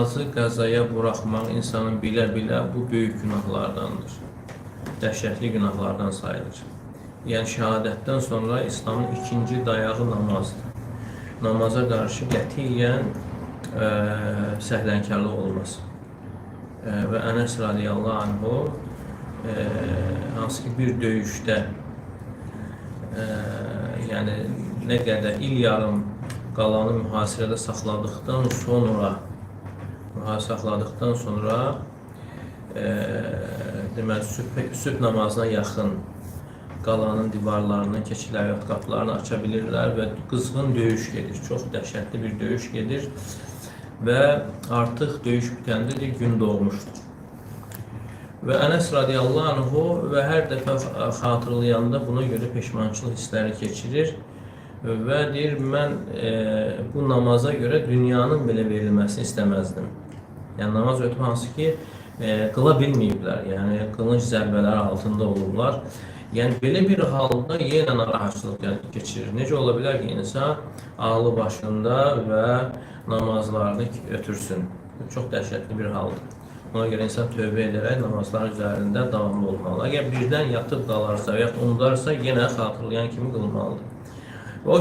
Namazı qəzaya buraxmaq insanın bilə-bilə bu böyük günahlardandır. Dəhşətli günahlardan sayılır. Yəni şəhadətdən sonra İslamın ikinci dayağı namazdır. Namaza qarşı qətiyyən səhlənkarlıq olmaz. Və Ənəs radiyallahu anhu hansı ki bir döyüşdə yəni nə qədər il yarım qalanı mühasirədə saxladıqdan sonra mühasirə saxladıqdan sonra deməli sübh namazına yaxın qalanın divarlarını, keçilər və qapılarını aça bilirlər və qızğın döyüş gedir. Çox dəhşətli bir döyüş gedir və artıq döyüş bitəndə də gün doğmuşdur. Və Ənəs radiyallahu anhu və hər dəfə xatırlayanda buna görə peşmançılıq hissləri keçirir və deyir, mən bu namaza görə dünyanın belə verilməsini istəməzdim. Yəni namaz ötürü hansı ki qıla bilməyiblər, yəni qılınc zərbələri altında olublar. Yəni belə bir halda yenə narahatçılıq keçirir. Necə ola bilər ki, insan ağlı başında və namazlarını ötürsün? Bu çox dəhşətli bir haldır. Ona görə insan tövbə edərək namazlar üzərində davamlı olmalıdır. Əgər birdən yatıb qalarsa və yaxud unudarsa, yenə xatırlayan kimi qılmalıdır. Və o